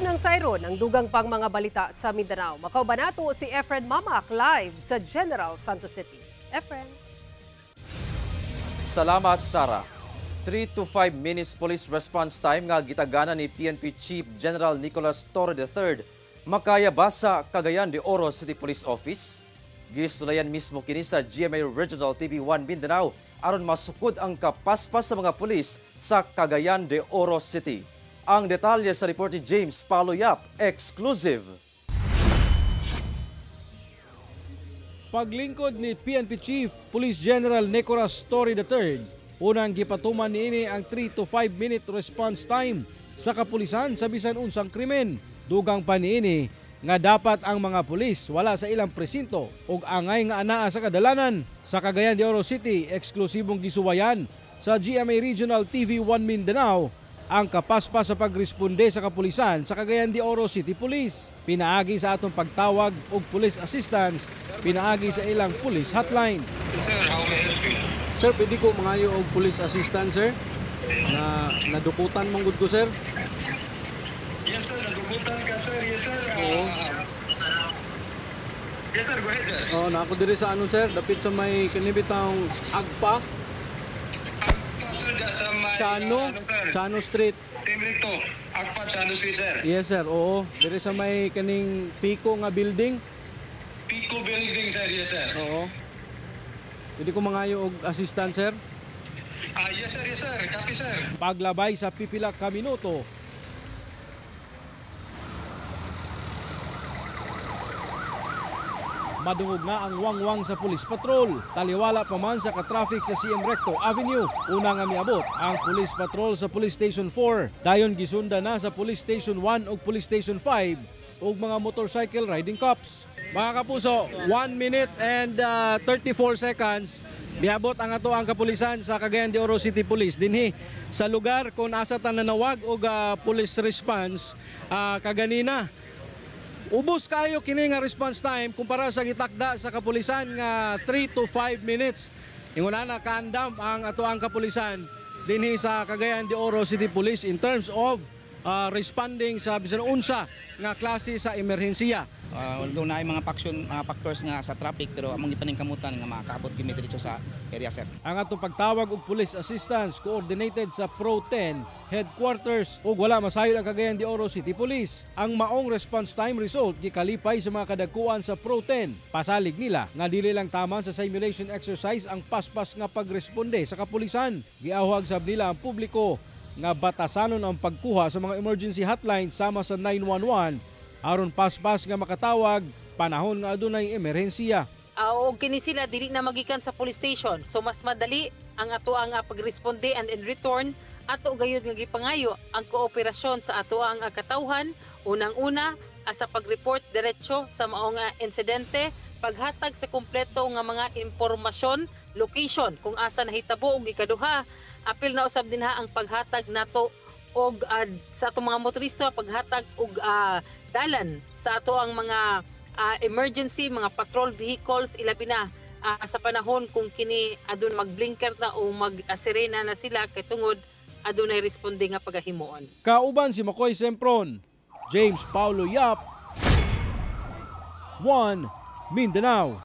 Ato nang sayron ang dugang pang mga balita sa Mindanao. Makauban nato si Efren Mamac live sa General Santos City. Efren. Salamat, Sara. 3 to 5 minutes police response time nga gitagana ni PNP Chief General Nicolas Torre III makaya ba sa Cagayan de Oro City Police Office? Gisulayan mismo kini sa GMA Regional TV 1 Mindanao aron masukod ang kapaspas sa mga pulis sa Cagayan de Oro City. Ang detalye sa report ni James Paulo Yap, exclusive. Paglingkod ni PNP Chief Police General Nicolas Torre III, unang gipatuman niini ang 3 to 5 minute response time sa kapulisan sa bisan unsang krimen. Dugang pa niini nga dapat ang mga pulis wala sa ilang presinto ug angay nga anaa sa kadalanan. Sa Cagayan de Oro City, eksklusibong gisuwayan sa GMA Regional TV 1 Mindanao ang kapaspas sa pagresponde sa kapulisan sa Cagayan de Oro City Police. Pinaagi sa atong pagtawag og police assistance, pinaagi sa ilang police hotline. Sir, how may I help you? Sir, pwede ko mangayo og police assistance, sir? Na nadukutan man gud ko, sir. Yes, sir. Nadukutan ka, sir. Yes, sir. Oo. Yes, sir. Go ahead, sir. Oh, na ako diri sa ano, sir, dapit sa may kanibitang Agpa. Agpa, sir, sa may Chano, ano, sir? Chano Street. Team Recto. Agpa, Chano Street, sir. Yes, sir. Oo, diri sa may kaning Pico nga building. Pico Building, sir. Yes, sir. Oo. Pwede ko mangayo og assistance, sir? Yes, sir. Yes, sir. Copy, sir. Paglabay sa pipila ka minuto, madungog na ang wangwang sa police patrol. Taliwala pa man sa katraffic sa CM Recto Avenue. Una nga miabot ang police patrol sa Police Station 4. Dayon gisunda na sa Police Station 1 ug Police Station 5 ug mga motorcycle riding cops. Mga kapuso, 1 minute and 34 seconds miabot ang ato ang kapulisan sa Cagayan de Oro City Police dinhi sa lugar kung asa ta nanawag og police response kaganina. Ubos kayo kini nga response time kumpara sa gitakda sa kapulisan nga 3 to 5 minutes. Ingon na kaandam ang ato ang kapulisan dinhi sa Cagayan de Oro City Police in terms of responding sa bisan unsa nga klase sa emerhensiya. Although naay mga mga factors nga sa traffic, pero among gipaningkamutan nga makaabot kami diretso sa area, sir. Ang atong pagtawag og police assistance coordinated sa Pro 10 headquarters ug wala masayod ang Cagayan de Oro City Police. Ang maong response time result gikalipay sa mga kadagkuan sa Pro 10. Pasalig nila nga dili lang taman sa simulation exercise ang paspas nga pagresponde sa kapulisan. Giawhag sab nila ang publiko nga batasanon ang pagkuha sa mga emergency hotline sama sa 911 aron paspas nga makatawag panahon nga adunay emerhensiya. Og kini sila dili na magikan sa police station. So mas madali ang ato ang pagresponde, and in return ato gayud nga gipangayo ang kooperasyon sa ato ang katawhan, unang-una sa pag-report diretso sa maong insidente, paghatag sa kumpleto nga mga impormasyon, location kung asa nahitabo, ug ikaduha apil na usab dinha ang paghatag nato og sa atong mga motorista, paghatag og dalan sa ato ang mga emergency, mga patrol vehicles, ilabi na sa panahon kung kini adun magblinker na o mag-sirena na sila kay tungod adunay responde nga pagahimuon. Kauban si Makoy Sempron, James Paulo Yap, 1 Mindanao.